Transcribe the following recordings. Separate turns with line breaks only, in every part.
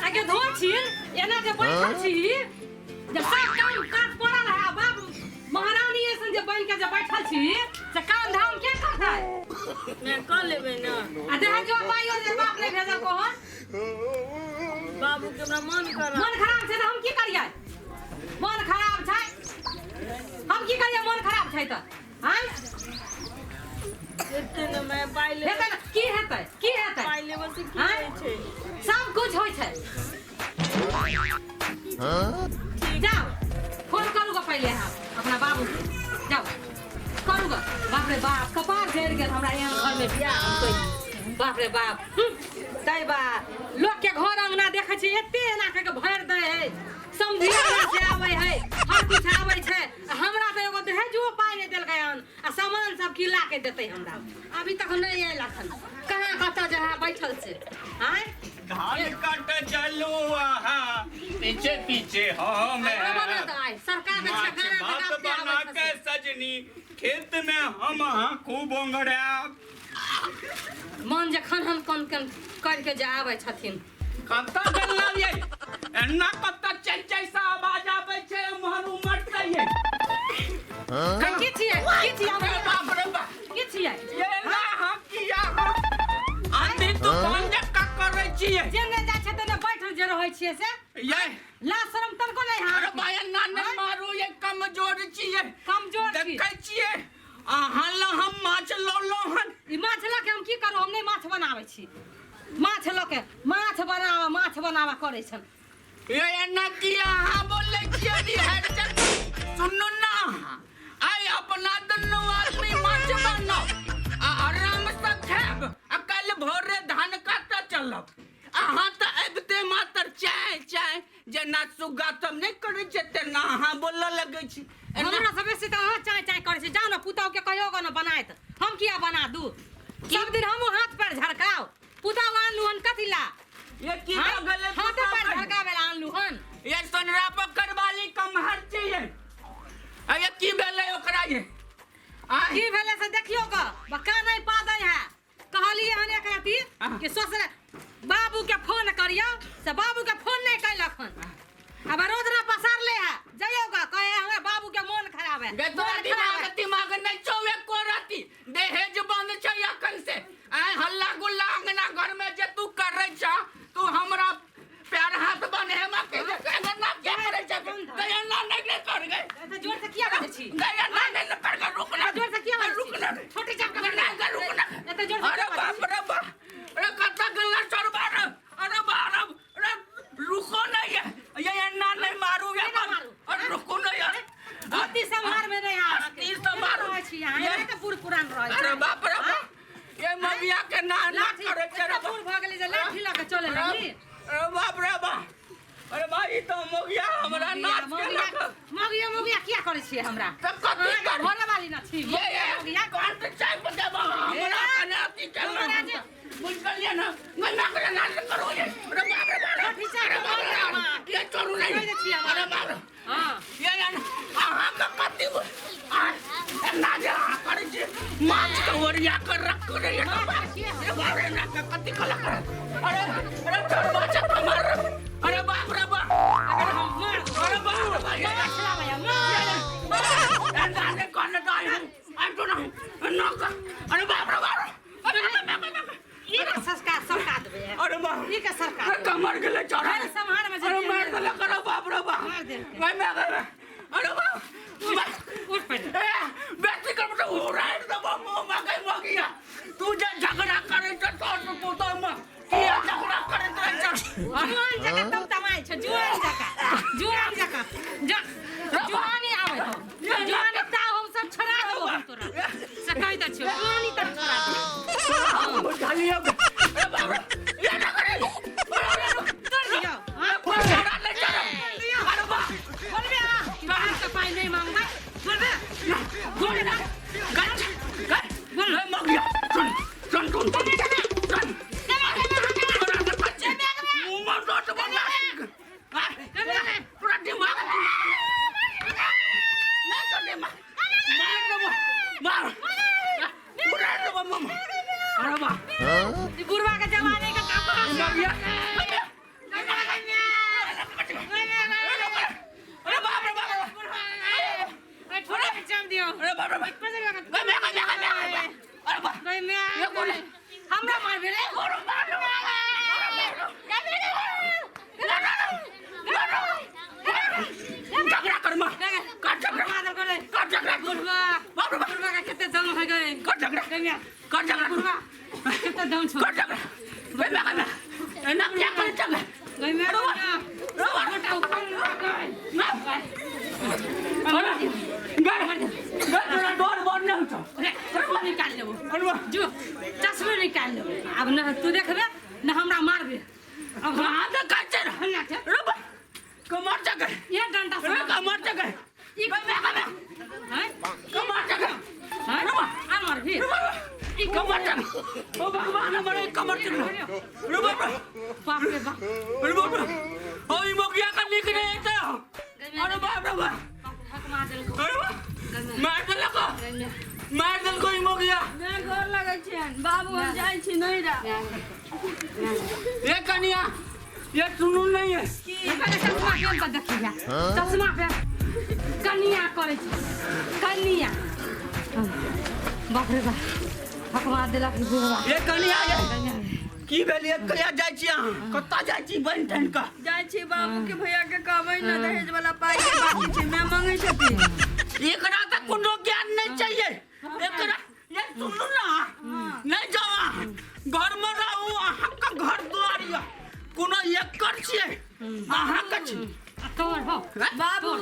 आगे धो छी एना जे बैठल छी जे सब काम काज पड़ल है आ बाप महारानी ऐसन जे बन के जे बैठल छी से काम धाम के करतै?
मैं कऽ लेबै ने।
आ देह जो पाइयो जे बाप नहि भेजल कोहन।
बाबू के हमरा मन खराब।
मन खराब छै तऽ हम की करियै? मन खराब छै, हम की करियै? मन खराब छै तऽ आँय?
हेतै ने मैं पाइ लेबै।
हेतै ने? की हेतै, की हेतै?
पाइ लेबै से की
आँय?
होइ छै?
सब कुछ होइ छै। जाओ फोन करू गो पहिले अहाँ अपना बाबू के, जाओ करू गो। बाप रे बाप, कपार जरि गेल हमरा एहन घर में बियाह हम कइली। बाप रे बाप। तै बा लोक के घर अंगना देखै छी एते एना कऽ के भरि दै है, समझी अंगना से आबै है, हर कुछ आबै छै, आ हमरा तऽ एगो दहेजो पाइ नहि देलकै हन आ सामान सब की ला के देतै हमरा? अभी तक नहि आयल अखन, कहाँ कतऽ जहाँ बैठल छै। आँय?
धान काट चलू अहाँ पीछे पीछे हम।
आइ बनत आइ सरकार के
माछ
ठेकाना
भात
तक
बना
आबै
के सजनी खेत में हम अहाँ खूब ओंगड़ायब।
मन जे खन कन कन करके जे आबै छथिन।
कतऽ गेलहुँ यै? एना कतऽ चल चल सा आवाज आबै छै एम्हर उम्हर से यै?
की छियै, की छियै?
अरे बाप रे बाप!
की छियै?
ये ना हम किया आंधी तूफान जकाँ करै छियै।
जेने जाइ छै तेने बैठल जे रहै छियै से।
यै,
ला शरम तनको नहि
अरे
हाथ।
भाई, एना नहि मारू यै, कमजोर छियै।
कमजोर छी?
देखै छियै, अहाँ लए हम माछ लौलहुँ हन।
ई माछ लऽ के हम की करू? हम नहि माछ बनाबै छी। माछ लऽ के माछ बनावा माछ बनावा करै छन।
ये एना किया अहाँ बोलै छियै बिहार चल? सुनू ना, आइ अपना दुनू आदमी माछ बनाउ आ आरामसँ खायब आ काल्हि भोरे धान काटऽ चलब। अहाँ तऽ अबिते मात्र चाय चाय, जेना सुग्गा सब नहि करै छै तेना अहाँ बोलऽ लगै छी एना।
हमरा से बेसी तऽ अहाँ चाय चाय करै छी। जाउ ने, पुतहु के कहियो गो ने बनायत, हम किया बना दू? सब दिन हमहूँ हाथ पैर झड़काउ? पुतहु आनलू हन कथी ला?
ये की भऽ गेलै?
हाथे पैर
पुतहु के?
झड़काबै ला आनलू हन?
ये सोनरा पकड़ वाली कमहर छियै। आ ये की भेलै ओकरा ये? आय?
की भेलै से देखियौ ग, बक्का नहि पादै है। कहलियै हन एक राति कि ससुर बाबू के फोन करियौ, से बाबू के फोन नहि कैलक हन। अब रोदना पसारले है, जइयौ ग, कहे हमरा बाबू के मोन खराब है।
गे तोरा
मोन खराब
दिमाग
है।
दिमाग नहि छौ एको रति। दहेज बंद छै अखन से। आय हल्ला गुल्ला अंगना घर में जे तू करै छ, तू हमरा पैर हाथ बन्हेमा के एना के करै छ? गै, एना नहि ने कर गै।
एते जोर से किया बजै छी?
गै, एना नहि ने कर गै, रुक ना।
जोर से किया बजै छी?
रुक ना।
छोटी चाप के
ना गै, रुक ना।
एते जोर से
अरे
किया बजै
बाप
छी?
रे बाप, अरे कतऽ गल्ला चढ़बा रे? अरे बाप रे, रुको नहीं ये, ये एना नहीं मारू ये।
केना मारू?
अरे रुको नहीं यार।
धोती सम्हार में नहीं आ।
तीर तो मारू।
रहै छी अहाँ,
ये-
एना तऽ बूढ़ पुरान रहै
अरे
छै।
बाप रे बाप, ये मबिया के ना ना
लाठी
करे छै रे।
एते बूढ़ भऽ गेलै जे लाठी लऽ के चले लगली।
अरे बाप रे बाप, अरे भाई, ई तो मगिया हमरा नाच के
मगिया
लखल।
मगिया मगिया किया करै छियै हमरा?
तऽ कथी
अहाँके
करी?
घरे वाली न छी।
ये
मगिया
ये
मगिया
कोन के चाय पकाबा हमरा कने अथी केलहुँ।
हमरा जे-
बुझि गेलियै ने? नहि ना करे, ना करू ये। अरे बाप रे बाप,
लाठी चाय
अरे बाप रे बाप, ये छोड़ू नहीं।
कहि दै छियै हमरा।
अरे बाप रे।
हँ।
ये ये अहाँके कथी एना जे अहाँ करै छी, माछ के ओरिया के रख रे। ये
माछ के छियै।
अरे बाप रे, एना के कथी कला करे? अरे अरे चोरबा छै कमर। अरे बाप रे बाप,
अगर हम मार
अरे बाप रे बाप, ये
माछ लाबैया माछ।
एना ने कहने दाइ हम आइ तो नहीं ना कर। अरे बाप रे बाप, अरे बाप रे बाप।
ई के संस्कार सरका देबै।
अरे बाप,
ई के सरका
अरे
देबै।
कमर गेलै चढ़ा।
अरे सम्हार में जे
अरे मार देलक। अरे बाप रे बाप,
मार देलकै।
मैं मैं अरे बाप,
उठ पहिले।
ए बेटी कर बेटा उड़ाइ देबो मुँह में गई मगिया। तू जे झगड़ा करै छ तोर पुतोह में किया झगड़ा करैत रहै छ?
जुआन जकाँ तमतमाइ छै, जुआन जकाँ, जुआन जकाँ। जुआनी आबै हौ, जुआनी ता हम सब छोड़ा देबो हम तोरा से कहि दै छियौ, जुआनी तक छोड़ा देबो।
बुझलियौ? अरे बाप रे, ये ना करे।
तोड़ दियौ। हाँ?
छोड़ा नहि चढ़ब। अरे बाप।
बोलबे अहाँ कि बाहर के पाइ नहि मांगबै? बोलबे, बोलबे ना।
गच गच, बोल मगिया, सुन सुन सुन सुन।
रे
झगड़ा कर मां कर झगड़ा कर झगड़ा
बुढ़वा
बाप रे बाप
बुढ़वा का कते दम हो गए
कर झगड़ा
गंगा
कर झगड़ा
बुढ़वा कते दम छो
कर झगड़ा बे बे बे एना क्या कर झगड़ा
गई मैं
रोवा रोवा
मोटा ऊपर
ना अरे गए गए तोरा डर बर नहीं होतो
रे चश्मा निकाल लेबो
अरे
जो चश्मा निकाल लेबो अब न तू देखबे न हमरा मारबे अब हम
कहाँ तक काचे रे
ना के
रोवा कमर जगह
ये डंडा से
रे कमर जगह
ई
बे बे बे
हैं
कमर जगह
हैं
रोवा
आ मारबी
रोवा कमर जगह ओ भगवान हमारे कमर जगह रोवा
बाप रे बाप
अरे बाप रे ओ ई मोगिया का निक रहे तो अरे बाप रे बाप
हक मार देलको
अरे बाप मार देलको
गंगा
मार देलको ई मोगिया
मैं गोर लगै छियनि बाबू हम जाइ छी नैहरा
ये कनिया ये सुनू नहीं है
ये पहिले चश्मा पेन तऽ देखिया चश्मा पेन कनिया करै छै कनिया बाप रे बाप हक मार देलक ई बुढ़वा
ये कनिया ये
गंगा
की भेल ये कहिया जाइ छी अहाँ कतऽ जाइ छी बनि ठनि कऽ
जाइ छी बाबू के भैया के कहबै ने दहेज वाला पाइ के बाकी छै मैं मंगै छथिन
एकरा तऽ कोनो ज्ञान नहीं चाहिए एकरा ये सुनू ना नहीं जाओ अहाँ घर में रहू अहाँके घर दुआर यऽ कोनो एकर छियै अहाँके छी
तोर हो
बाबू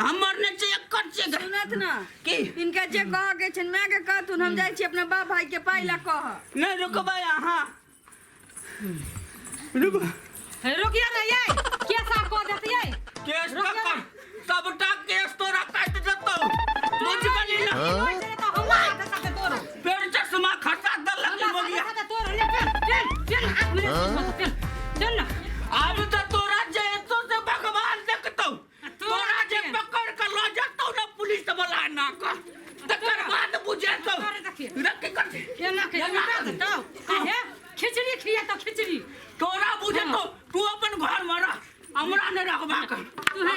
हमर नहि छै एकर छियै
सुनत ना
की
इनका जे कह के छनि मैं के कहथुन हम जाइ छी अपना बाप भाई के पाइ ला कह
नहीं रुकबै अहाँ रुक
रुकिया ना ये केस आप कह देतियै
केस पकड़ सबटा केस तोरा काटि देतौ बुझ गेली ना
होय छै तऽ हमरा हाथे साथे तोरो
फेर चश्मा खसा देलक
हमरा
ई मोगिया
साथे साथे तोरो ले पेन पेन पेन हाथ में ले पेन पेन ना
आब तऽ तोरा जे एतो से भगवान देखतौ तोरा जे पकड़ के लऽ जेतौ ना पुलिस वाला ना कर तकर बाद बुझेतौ
तोरे देखिए।
रख कर
एना के
एना
उठा देतौ काहे खिचड़ी खिया तो खिचड़ी
तोरा बुझेतौ तू अपन घर में रह हमरा नहि रखबाक
तू है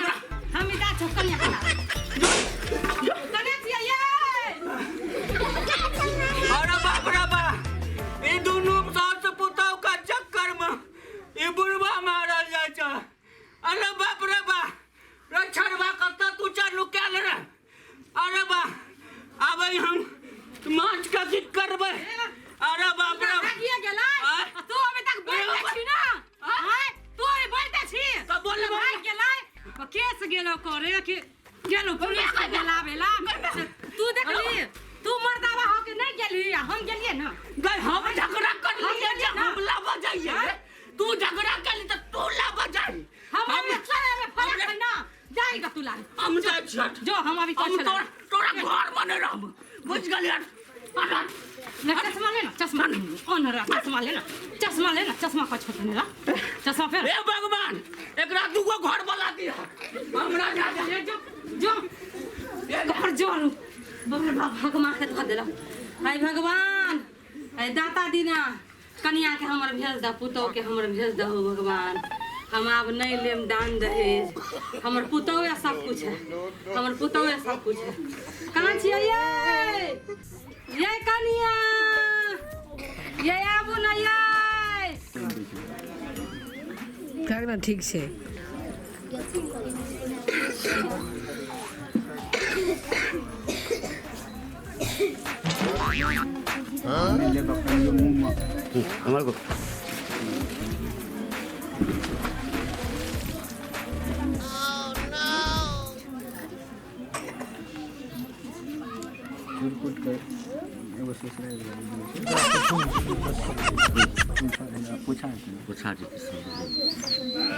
हम इदा छौ कनिया कना कने छियै ये
अरे बाप रे बाप ई दुनू सास पुतहु के चक्कर में ई बुढ़वा मारल जाइ छै अरे बाप रे बाप रे छड़वा कतऽ तू चल नुकायल रे अरे बा आबै हम माछ के की करबै अरे बाप रे
भागिए गेलै
आँय?
आ तू अभी तक बोलते छी ना आँय? तू अभी बोलते छी
तऽ बोल
भाग गेलै आ केस गेलो करे कि गेलो पुलिस के गेलावेला तू देखली तू मर्दावा हो के नहीं गेली आ हम गेलिए ना
गई हम झगड़ा कर लिए जे हम लाबा जाइए तू झगड़ा कर ली तऽ तू लाबा जाई
हम अभी चले में फरक है ना जाएगा तू लाए
हम जाइ छियै
जो हम अभी
हम
चल
तोरा तोरा घर में नहीं रहब बुझ गेलियै अरे
ना चश्मा लेना चश्मा ऑन रहा चश्मा लेना चश्मा लेना चश्मा का छोट लेना चश्मा फेर
हे भगवान एकरा दूगो घर वाला दिया हमरा जा जा
ये जो जो घर जोर बाप रे बाप हक मार के धऽ देलक हाय भगवान हाय दाता दीना कनिया के हमर भेज दह पुतोह के हमर भेज दहु भगवान हम आब नहीं लेम दान दहेज हमर पुतोहे सब कुछ है हमर पुतोहे सब कुछ है कहाँ छियै ये ये कनिया ये आबू ना ये
थाक ना ठीक छै
चुरकुट के एगो ससुराल पूछा
पूछा जेतै सब।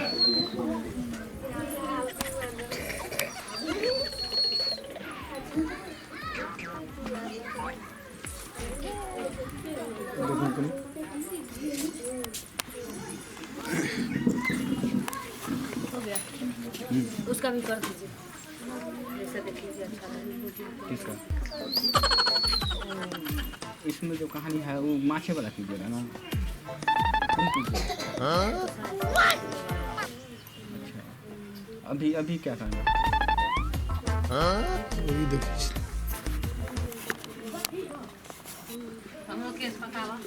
उसका भी कर दीजिए जैसे देख लीजिए अच्छा लगेगा।
किसका इसमें जो कहानी है वो माछे वाला कीजिएगा ना तुम कीजिए। अच्छा अभी अभी क्या करना
वही देखै छी
हमरो केस पकावा